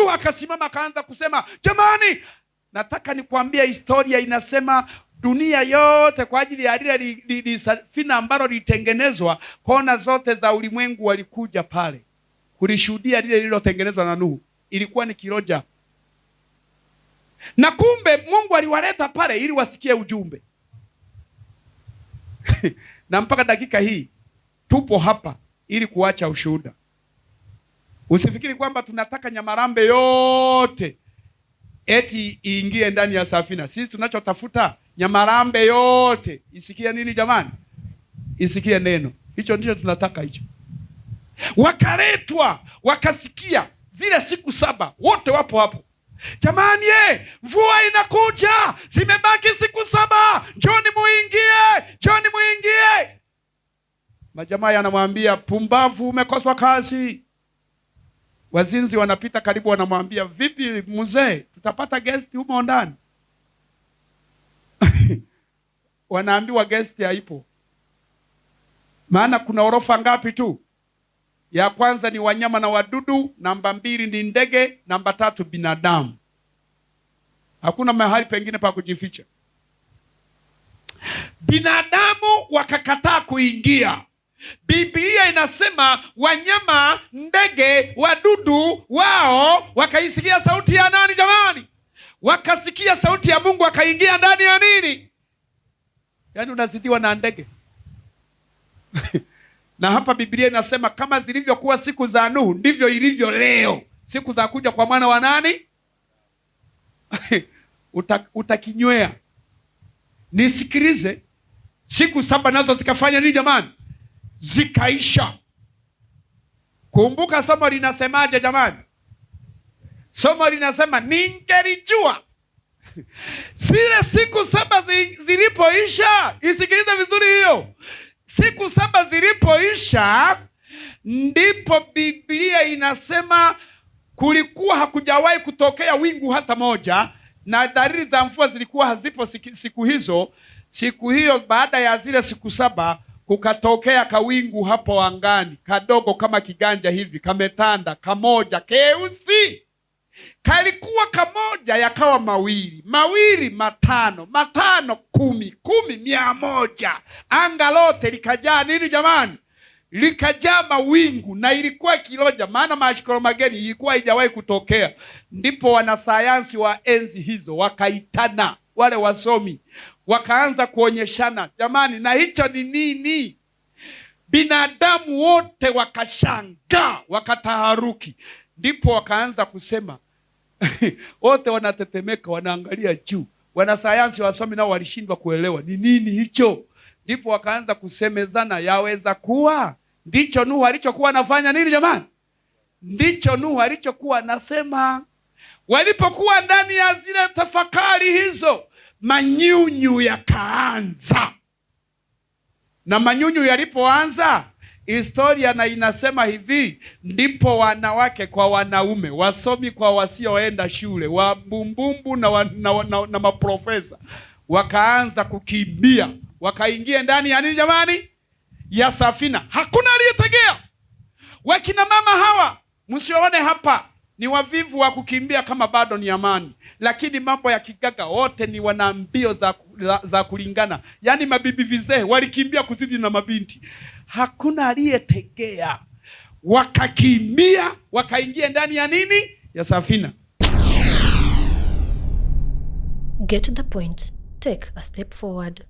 Nuhu akasimama akaanza kusema, jamani, nataka nikwambie, historia inasema dunia yote kwa ajili ya lile safina ambalo lilitengenezwa, kona zote za ulimwengu walikuja pale kulishuhudia lile lililotengenezwa na Nuhu. Ilikuwa ni kiroja, na kumbe Mungu aliwaleta pale ili wasikie ujumbe. Na mpaka dakika hii tupo hapa ili kuacha ushuhuda. Usifikiri kwamba tunataka Nyamarambe yote eti iingie ndani ya safina. Sisi tunachotafuta Nyamarambe yote isikie nini jamani? Isikie neno. Hicho ndicho tunataka hicho. Wakaletwa wakasikia zile siku 7, wote wapo hapo. Jamani, mvua inakuja, zimebaki siku 7, njoni muingie, njoni muingie. Majamaa yanamwambia pumbavu, umekoswa kazi. Wazinzi wanapita karibu, wanamwambia vipi mzee, tutapata guest humo ndani? Wanaambiwa guest haipo. Maana kuna orofa ngapi tu? Ya kwanza ni wanyama na wadudu, namba 2 ni ndege, namba 3 binadamu. Hakuna mahali pengine pa kujificha. Binadamu wakakataa kuingia. Biblia inasema wanyama, ndege, wadudu wao wakaisikia sauti ya nani jamani? Wakasikia sauti ya Mungu wakaingia ndani ya nini? Yaani unazidiwa na ndege. Na hapa Biblia inasema kama zilivyokuwa siku za Nuhu ndivyo ilivyo leo, siku za kuja kwa mwana wa nani? Utakinywea. Nisikilize, siku 7 nazo zikafanya nini jamani? Zikaisha. Kumbuka somo linasemaje jamani? Somo linasema ningelijua zile siku 7 zilipoisha. Isikilize vizuri hiyo. Siku 7 zilipoisha ndipo Biblia inasema kulikuwa hakujawahi kutokea wingu hata moja, na dalili za mvua zilikuwa hazipo siku hizo. Siku hiyo baada ya zile siku 7 kukatokea kawingu hapo angani, kadogo kama kiganja hivi, kametanda, kamoja keusi. Kalikuwa kamoja yakawa mawili, mawili matano, matano 10, 10 100. Anga lote likajaa nini jamani? Likajaa mawingu, na ilikuwa kiroja, maana mashikoro mageni ilikuwa haijawahi kutokea. Ndipo wanasayansi wa enzi hizo wakaitana, wale wasomi wakaanza kuonyeshana, jamani, na hicho ni nini? Binadamu wote wakashangaa, wakataharuki. Ndipo wakaanza kusema wote wanatetemeka, wanaangalia juu. Wanasayansi wasomi nao walishindwa kuelewa ni nini hicho. Ndipo wakaanza kusemezana, yaweza kuwa ndicho Nuhu alichokuwa anafanya nini jamani? Ndicho Nuhu alichokuwa anasema. Walipokuwa ndani ya zile tafakari hizo, manyunyu yakaanza. Na manyunyu yalipoanza, historia na inasema hivi, ndipo wanawake kwa wanaume, wasomi kwa wasioenda shule, wabumbumbu na maprofesa wakaanza kukimbia, wakaingia ndani ya nini jamani? Ya safina. Hakuna aliyetegea. Wakina mama hawa msione hapa ni wavivu wa kukimbia kama bado ni amani, lakini mambo ya kigaga wote ni wana mbio za kulingana. Yaani mabibi vizee walikimbia kuzidi na mabinti. Hakuna aliyetegea. Wakakimbia, wakaingia ndani ya nini? Ya safina. Get the point. Take a step forward.